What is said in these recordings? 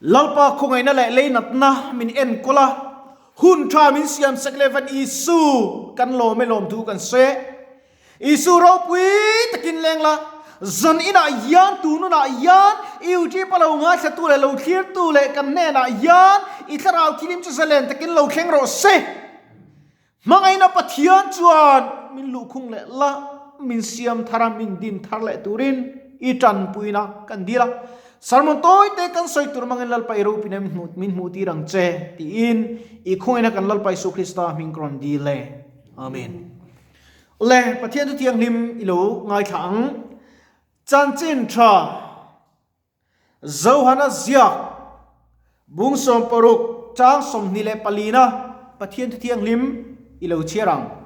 Lalpa khawngaihna leh leinatna min enkawl a, hun tha min siam sak leh van Isu kan lawm e lawmthu kan sawi e. Isu ropui takin leng la, zan inah hian tu nunah hian YouTube a lo ngaithlatu leh lo thlirtu leh kan hnenah hian i thlarau thilim chu zalen takin lo thleng rawh se. Hmangaihna Pathian chuan min luhkhung leh la, min siam thar a, min din thar leh turin i tanpuina kan dil a. Sermon tawi te kan sawi tur hmangin Lalpa i ropina min hmuh tir ang che tiin i khawngaihna kan Lalpa Isu Krista hming ka rawn dil e. Amen. Awle, Pathian chu thianghlim i lo ngaithla ang. Chanchin tha. Johana ziak bung 60 chang 24 na Pathian thu thianghlim i lo chhiar ang.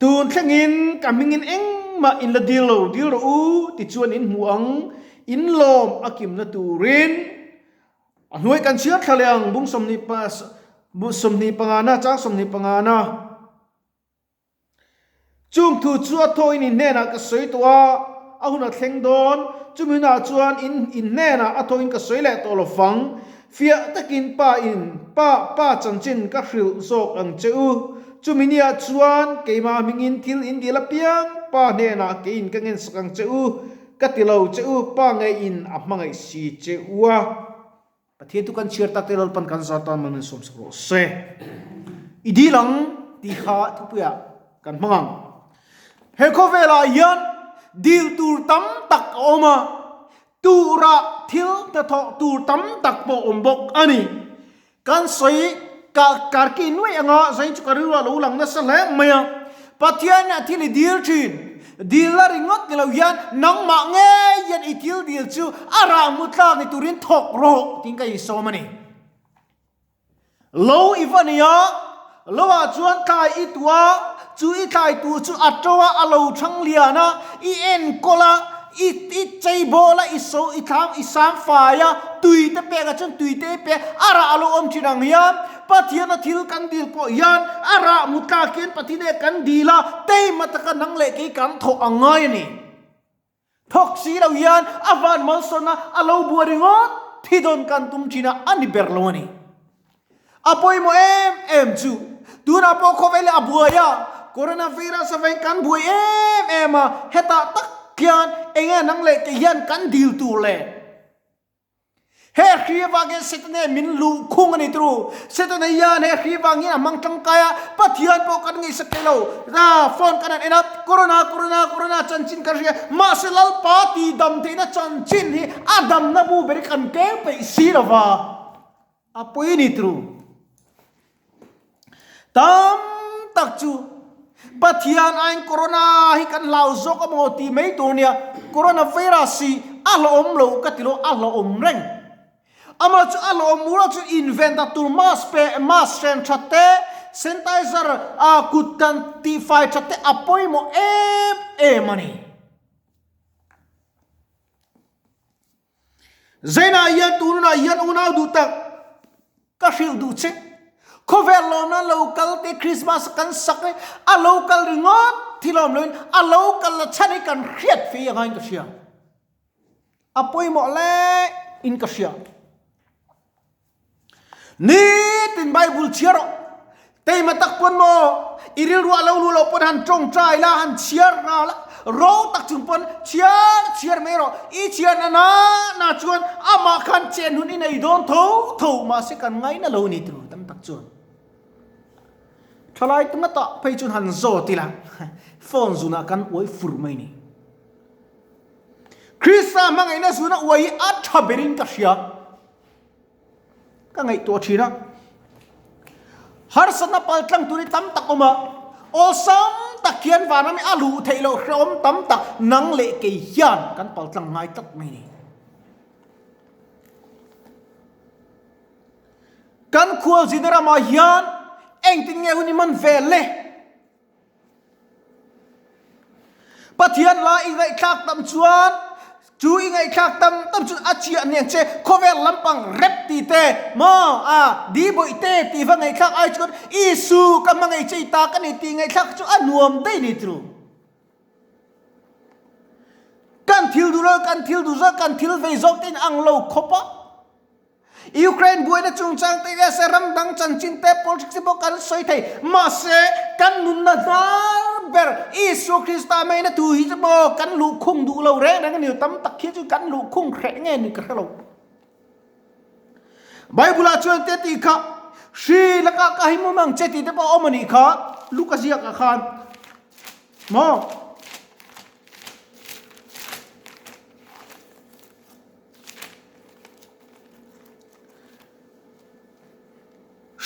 Tun thlengin ka hmingin engmah in la dil lo, dil rawh u tichuan in hmu ang, in lawm a kimna turin a hnuai kan chhiar thla leh ang, bung 25 na chang 25 na. Chung thu chu a thawhin in hnenah ka sawi tawh a, a hun a thleng dawn. Chumi hunah chuan in in hnenah a thawhin ka sawi leh tawh lo fang. Fiah takin Pa in Pa Pa chanchin ka hrilh zawk ang che u. Chumi niah chuan keimah hmingin thil in dil apiang Pa hnenah keiin ka ngensak ang che u, ka ti lo che u, Pa ngeiin a hmangaih si che u a. Pathian chu kan chhiar tak te Lalpan kan zar tan man min sawm sak rawh se. I dil ang tih kha thupuiah kan hmang ang. He khawvelah hian dil tur tam tak a awm a, turah thil hnathawh tur tam tak pawh a awm bawk a ni. Kan sawi ka karki nuaih anga zain chu ka rilru a lo lang nasa hle mai a. Pathian nih a thil i dil thin. Dil la ringawt ni lo hian nangmah ngei hian i thil dil chu a rah hmu tlak ni turin thawk rawh tiin ka insawm a ni. Lo i va nei a, lo ah chuan thlai i tuah a, chu i thlai tur chu a to a, a lo thang lian a, i enkawl a, i i cheibawl a, i so i thlang i sang fai a, tui te pek ah chuan tui te i pe a, a rah a lo awm thin ang hian Pathiana thil kan dil pawh hian a rah mu tlak hian Pathian kan dil a, teima taka nang leh kei kan thawk ang ngai a ni. Thawk si lo hian a van malsawn a, a lo buai ringawt thi dawn kan tum thin a, a ni ber lo a ni. A pawimawh em em chu tunah pawh khawvel hi a buai a, coronavirus avangin kan buai em em a, hetah tak hian enge nang leh kei hian kan dil tur le? He hri avangin Setana min luh khung a ni turu. Setana hian he hri vang hian a hmang tangkai a, Pathian pawh kan ngaihsak thei lo. Ra, phone kan han en a, Corona, Corona, Corona chanchin kan hria. Mahse Lalpa ti dam theihna chanchin hi a damna bu ber hi kan keng peih si lo va. A pawi a ni turu. Tam tak chu Pathian aiin Corona hi kan hlau zawk amaw tih mai tur nia, Corona virus hi a hlauhawm lo ka ti lo, a hlauhawm reng. Amah chu a hlauhawm mur a chu inven tak tur mask pe, mask hren that te, sanitizer a kut kan tihfai that te a pawimawh em em a ni. Zainah hian tunah hian unau duh tak ka hrilh duh che. Khawvel lawmna lo kal te Christmas kan sak e a lo kal ringawt thil awm loin a lo kal la chhan hi kan hriat fei anga in ka hria. A pawimawh hle in ka hria. Nitin Bible chhiar rawh. Keimah tak pawn maw i rilru a lo luh loh pawn han tawngtai la, han chhiar nghal a, ro tak chung pawn chhiar chhiar mai rawh. I chhiar na na na chuan amah khan chen hun i nei dawn tho tho mahse kan ngaina lo ni tur tam tak chuan. Thalai tunga tah phei chuan han zawt ila phone zunah kan uai fur mai ni. Krista hmangaihna zuna uai hi a tha berin ka hria. Ka ngaihtuah thin a, harsatna pal tlang tur hi tam tak awm a, awlsam tak hian vanram hi a luh theih loh hrehawm tam tak nang leh kei hian kan pal tlang ngai tlat mai ni. Kan khualzina ramah hian engtin nge hun i man vel le? Pathian la i ngaihthlak tam chuan. Chu i ngaihthlak tam tam chu a chiah nen che khawvel lampang rep ti te maw a di bawih te tih va ngaihthlak ai chuan Isu ka hmangaih che i ta ka ni tih ngaihthlak chu a nuam daih ni tru. Kan thil duh lo kan thil duh zawk kan thil vei zawk te in ang lo khawp a. Ukraine buaina chungchang te USA ram dang chanchin te politics te pawh kan sawi thei. Mahse, kan nunna hnar ber Isua Krista maina thu hi chu maw kan luhkhung duh lo reng reng a ni. Tam tak hi chu kan luhkhung hreh nge ni ka hre lo. Bible ah chuan te tih kha hri lakah ka him awm ang che tih te pawh a awm a nih kha Luka ziak ah khan maw.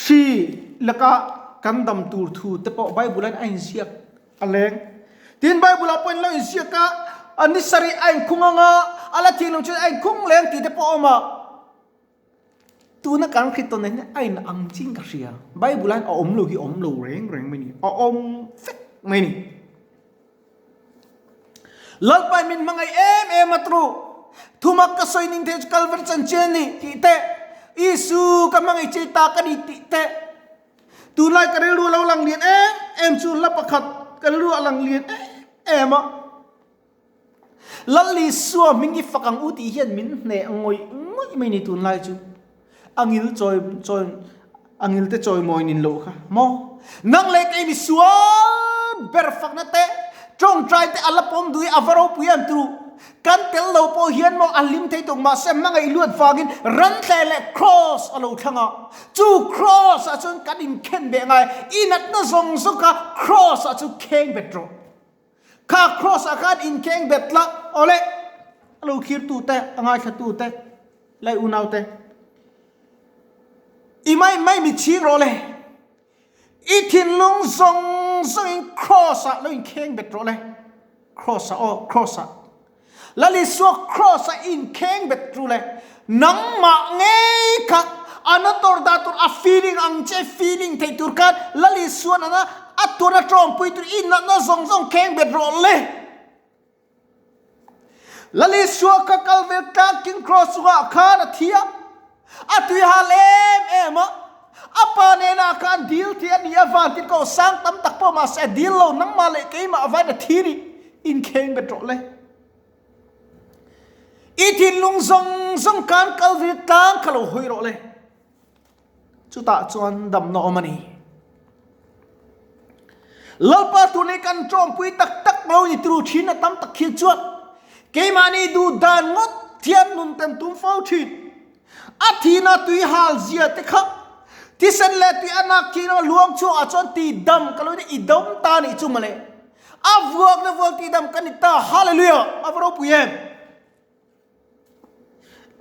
Hri laka kan dam tur thu te pawh Bible in a inziak a leng. Tin Bible ah pawh in lo inziak a, a ni sarih a inkhung anga a la thih loh chuan a inkhung leng tih te pawh a awm a. Tuna kan hri tawn hian a in ang chin ka hria. Bible ah hian a awm lo hi a awm lo reng reng mai ni, a awm vek mai ni. Lalpai min hmangaih em em a tru. Thumak ka sawi ning thei chu Kalvari chanchin a ni tih te, Isu ka hmangaih che ta ka ni tih te. Tunlai ka rilru a lo lang lian em em chu hla pakhat ka rilru a lang lian em em a. Lal Isua hming i fak ang u tih hian min hneh ngawih ngawih mai ni tunlai chu. A ngil chawi chawi a ngil te chawi mawi nin loh kha maw? Nang leh kei mi sual ber fakna te tawngtai te a la pawm duh i a va ropui em turu. Kan tel lo pawh hian maw a hlim thei tuk mahse hmangaih luat vangin ranthleh leh cross a lo thlang a. Chu cross ah chuan kan inkhen beh ngai i natna zawng zawng kha cross ah chu kheng bet rawh. Kha cross ah khan inkheng bet la awle a lo khir tu te a ngaithla tu te lai unau te i mai mai mi chhing rawh le i thinlung zawng zawng in cross ah lo inkheng bet rawh le cross ah aw cross ah Lalisua cross ah inkheng bet ru le nangmah ngei kha ana tor dah tur a feeling ang che feeling thei tur khan Lalisua nana a tuan a tawngpui tur i natna zawng zawng kheng bet rawh le Lalisua kha kal vel tlang king cross chungah khan a thi a a tui hal em em a a pa nena khan dil thi a ni a van tin ko sang tam tak pawh mahse a dil lo nangmah leh keimah avain a thi ni inkheng bet rawh le i thinlung zawng zawng khan kal vir tlang kha lo hawi rawh le chutah chuan damna awm a ni Lalpa tur nei kan tawngpui tak tak lo ni turu thin a tam tak khi chuan keimahni duh dan ngawt thian nun ten tum fo thin a thina tui hal zia te kha thisen leh tui a nak thina luang chhuak ah chuan ti dam ka lo i dam ta nih chu mawle a vuak na vuak ti dam ka ni ta hallelujah a va ropui em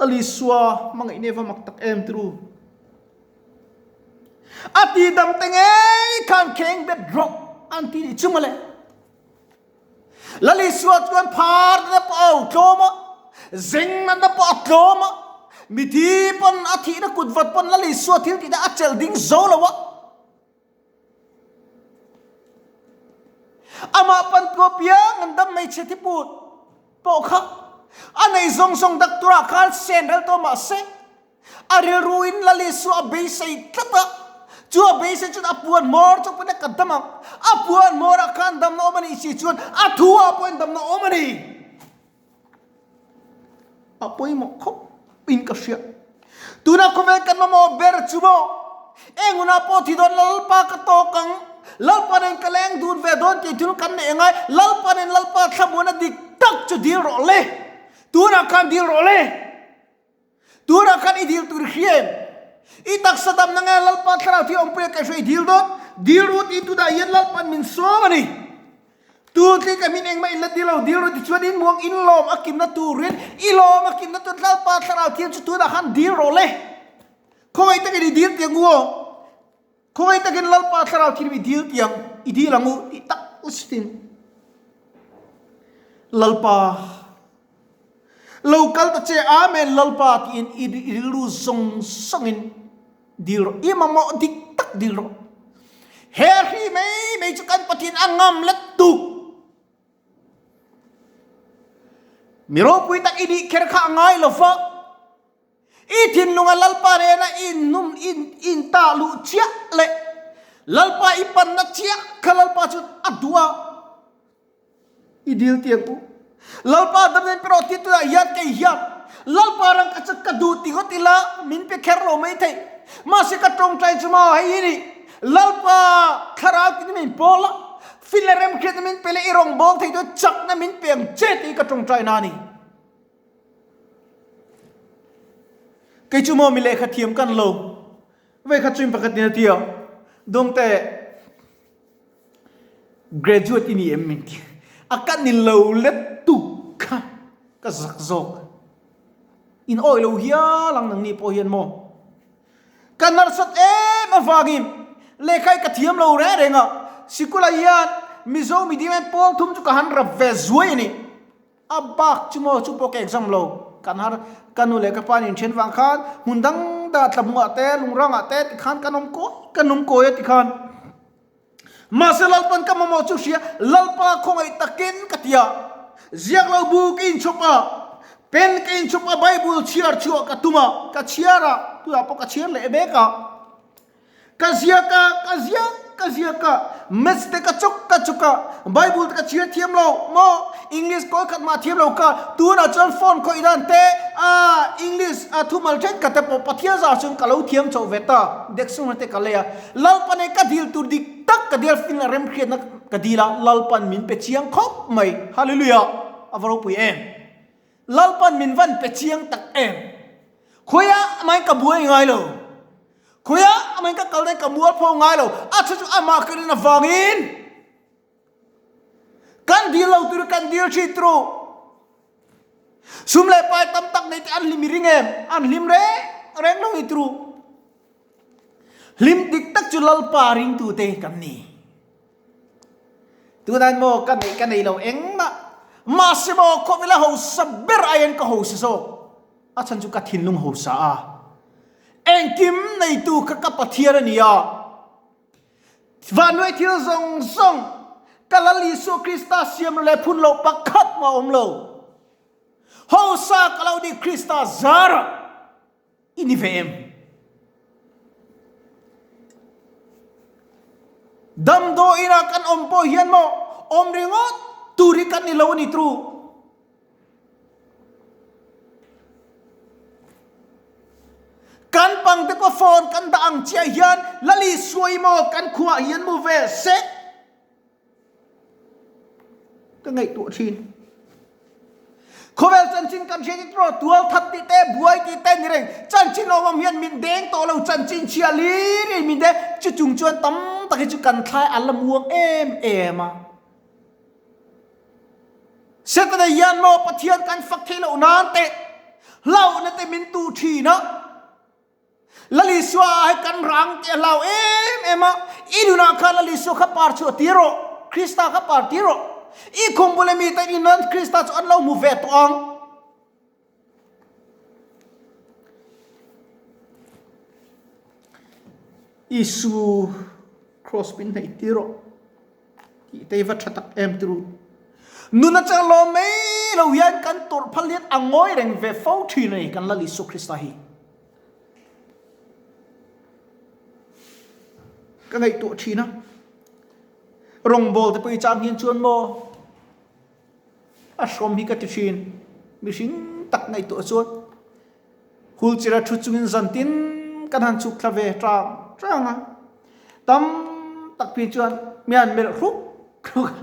Lalisua hmangaih ne va mak tak em turu a ti dam te ngei khan kheng bet rawh an ti nih chu mawle Lalisua chuan phar na pawh a au tlawm a, zeng natna pawh a tlawm a, mithi pawn a thihna kut vat pawn Lalisua thil tihna a chelh ding zo lo a. Amah pan tua piang an dam hmeichhe thiput pawh kha a nei zawng zawng dak turah khan sen rel tawh mahse A rilru in Lalisua a beisei tlat a, chu a beisei chuan a puan hmawr chu pawhin a ka dam ang. A puan hmawrah khan damna awm a nih si chuan a thu ah pawhin damna awm a ni. A pawimawh khawp in ka hria. Tuna khawvel kan mamawh ber chu maw? Eng hunah pawh thi dawn Lalpa ka tawk ang, Lalpa nen ka leng dun ve dawn tih thil kan neih angai, Lalpa nen Lalpa thlamuana dik tak chu dil rawh le. Tunah khan dil rawh le. Tunah khan i dil tur hria em? I taksa damna nge Lalpa thlarau thi awmpui a kaihhruai i dil dawn? Dil ru tih tunah hian Lalpa'n min sawm a ni. Tun tling ka min engmah in la dil lo, dil ru tichuan in muang in lawm a kimna turin i lawm a kimna tur Lalpa thlarau thian chu tunah khan dil rawh le. Khawngaih takin i dil tiang u aw. Khawngaih takin Lalpa thlarau thian i dil tiang i dil ang u tih tak usitin Lalpa Lo kal ta che Amen Lalpa tiin i rilru zawng zawngin dil rawh. I mamawh dik tak dil rawh. He hri mai mai chu kan Pathian a ngam let tuk. Mi ropui tak i nih kher kha a ngai lo va. I thinlunga Lalpa nena i innum in in tah luh chiah leh Lalpa i panna chiah kha Lalpa chu a duh a, i dil tiang u. Lalpa dam nen perawh ti tunah hian kei hian Lalpa rang ka chu ka duh ti ngawt ila min pe kher lo mai thei. Mahse ka tawngtai chu maw hei hi ni, Lalpa thlarau tin min pawl a, fin leh remhriatna min pe leh i rawngbâwl thei chu chakna min pe ang che tih hi ka tawngtai na a ni. Kei chu maw mi lehkha thiam kan lo. Vei kha chuin pakhat in a ti a, Dawngte, graduate i ni em min ti. A ka ni lo let tuk kha ka zak zawk. In awih lo hial ang nangni pawh hian maw. Ka narsat em avangin lehkha hi ka thiam lo reng reng a, sikul ah hian Mizo mi ding hian pawl thum chu ka han rap ve zuai a ni. A bak chu maw chu pawh ka exam lo. Kan har, ka nu leh ka pa nen then vang khan hmun dang dangah tlahmungah te, lungrangah te tikhan kan awm kawi, kan awm kawi a tikhan. Mahse Lalpan ka mamawh chu hria, Lalpa khawngaih takin ka ti a. Ziak lo bu ka inchhawp a, pen ka inchhawp a, Bible chhiar chhuah ka tum a, ka chhiar a, tunah pawh ka chhiar leh mek a. Ka ziak a, ka ziak ka ziak a, Maths te ka chawk ka chawk a, Bible te ka chhiar thiam lo maw, English kawi khat mah thiam lo ka, tunah chuan phone khawih dan te ah English a thumal thenkhat te pawh Pathian zah chuan ka lo thiam chauh ve ta, dictionary te ka lei a, Lalpan e ka dil tur dik tak ka dil fin a remhriatna ka dil a, Lalpan min pe chiang khawp mai, Hallelujah, a va ropui em. Lalpan min van pe chiang tak em. Khawiah amahin ka buai ngai lo. Khawiah amahin ka kal daih ka mualpho ngai lo. A chu chu amah ka rin avangin kan dil lo tur kan dil thin turu. Sum leh pai tam tak nei te an hlim i ring em? An hlim reng reng lo ni turu. Hlim dik tak chu Lalpa ringtute kan ni. Tunah maw ka neih ka nei lo engmah. Mahse maw khawvela hausa ber aiin ka hausa zawk. A chhan chu ka thinlung hausa a. Engkim neitu kha ka Pathian a ni a. Vannuai thil zawng zawng ka Lal Isua Krista siam lo leh phun loh pakhat mah a awm lo. Hausa ka lo ni Krista zarah. I ni ve em? Damdawi inah kan awm pawh hian maw awm ringawt tur hi kan ni lo a ni tru. Kan pangte pawh phone kan dah ang chiah hian Lali suai maw kan khuaah hian mu ve se. Ka ngaihtuah thin. Khawvel chanchin kan hriat hi tawh tual that tih te buai tih te ni reng. Chanchin awm awm hian min deng tawh lo chanchin chhia lir in min deng. Chu chung chuan tam tak hi chu kan thlai a la muang em em a. Setana hian maw Pathian kan fak theih loh nan te hlauhna te min tu thin a. Lal Isua ah hi kan rang tih a hlau em em a, i nunah khan Lal Isua kha par chhuah tir rawh, Krista kha par tir rawh. I khum bula mite i nun Krista chu an lo hmu ve tawh ang. Isu cross min hnaih tir rawh tih te hi va tha tak em turu. Nun atanga lawm mai lo hian kan tawrh phal hian a ngawi reng ve fo thin a ni kan Lal Isua Krista hi. Ka ngaihtuah thin a, rawngbâwl te pawh i chang hian chuan maw a hrawm hi ka ti thin, mihring tak ngaihtuah chuan hulchira thu chungin zan tin kan han chhuk thla ve tang tang a, tam tak phei chuan mi han melh hruk hruk a.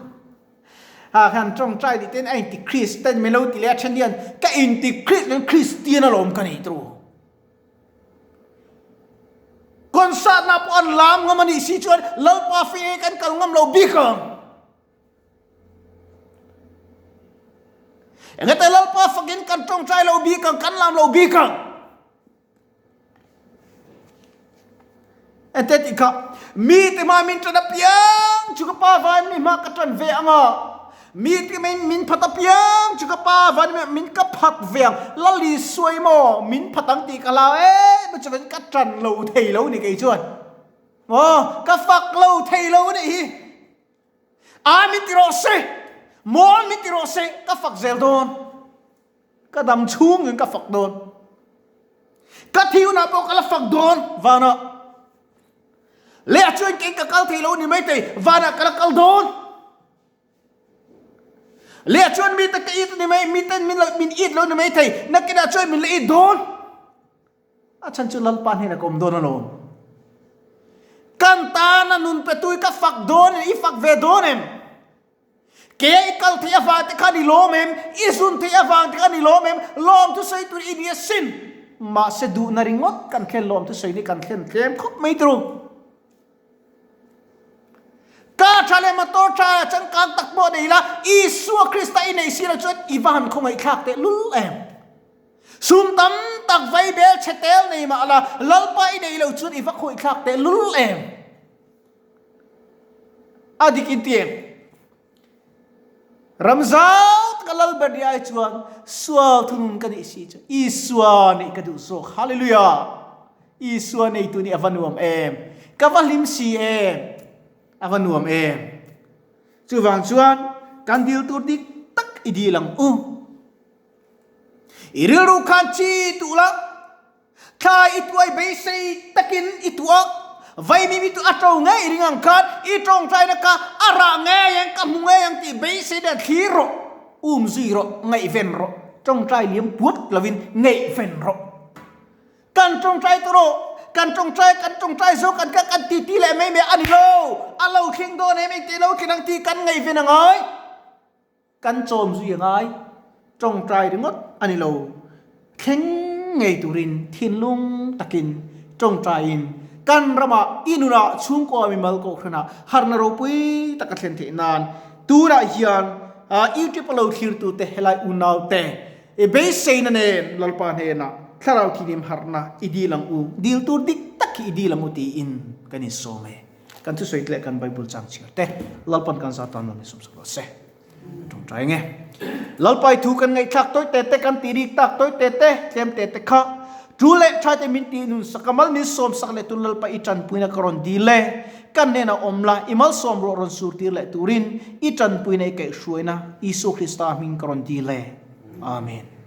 Ha khan tawngtai tih ten a inti Christian min lo ti leh a then hian ka inti Christian Christian alawm ka nei tawh. Concert na pawh an lam ngam a nih si chuan Lalpa fe kan kal ngam lo bik ang. Engate Lalpa fakin kan tawngtai lo bik ang kan lam lo bik ang. Ente tih kha mi te mah min ṭan apiang chu ka pa van mi hma ka ṭan ve ang a, mi te min min phat apiang chu ka pa van mi min ka phat ve ang, Lali suai maw min phat ang tih ka hlau em em chuan ka ṭan lo thei lo ni kei chuan maw ka fak lo thei lo anih hi, a min ti rawh se, mawl min ti rawh se ka fak zel dawn. Ka dam chhung in ka fak dawn. Ka thi hunah pawh ka la fak dawn vanah. Leh a chuan kei ka kal thei lo ni mai thei, vanah ka la kal dawn. Leh a chuan mite ka it ni mai, miten min lo min it lo ni mai thei, nakinah chuan min la it dawn. A chhan chu Lalpa hnenah ka awm dawn alawm. Kan tana nun pe tui ka fak dawn i fak ve dawn em? Ke i kal theih avang te khan i lawm em? I zun theih avang te khan i lawm em? Lawm thusawi tur i ni asin. Mahse duhna ringawt kan thlen lawm thusawi ni kan thlen tlem khawp mai turu. Car tha leh motor tha changkang tak pawh nei la, Isua Krista i nei si lo chuan i va han khawngaihthlak teh lul em? Sum tam tak vai bel chhe tel nei mah la, Lalpa i nei lo chuan i va khawngaihthlak teh lul em? A dik in ti em? Ram zau taka lal ber ni ai chuan sual thunun ka nih si chu Isua neih ka duh zawk. Hallelujah! Isua neitu nih a va nuam em! Ka va hlim si em! A va nuam em! Chuvang chuan kan dil tur dik tak i dil ang u. I rilru khan chi duh la. Thla i tuai beisei takin i tuah, vaimim i tuah a to ngei ring ang khan i tawngtaina kha a rah ngei ang, ka hmu ngei ang tih beisei nen thlir rawh, um zui rawh, ngaihven rawh, tawngtai liam puat lovin ngaihven rawh. Kan tawngtai tawh rawh, kan tawngtai, kan tawngtai zo kan kha kan titi leh mai mai a ni lo, a lo thleng dawn em engti lo thleng ang tih kan ngaihven a ngai. Kan chawm zui a ngai, tawngtai ringawt a ni lo. Thleng ngei turin thinlung takin tawngtaiin kan ramah i nunah chhungkaw mimal kohhranah harna ropui tak a thlen theih nan tunah hian YouTube a lo thlirtute helai unaute i beiseina nen Lalpa hnenah thlarau thinim harna i dil ang u, dil tur dik tak hi i dil ang u tiin kan insawm e. Kan thusawi te leh kan Bible chang chhiar te Lalpan kan zat tan lo ni sawm sak rawh se. Tawngtai nge. Lalpai thu kan ngaihthlak tawi te te kan ti rik tak tawi te te tlem te te kha tu leh tha te min ti nun sak a mal min sawm sak leh tun Lalpa i tanpuina ka rawn dil e. Kan hnenah awm la i malsawm ruah rawn sur tir leh turin i tanpuina i kaihhruaina Isua Krista hming ka rawn dil e. Amen.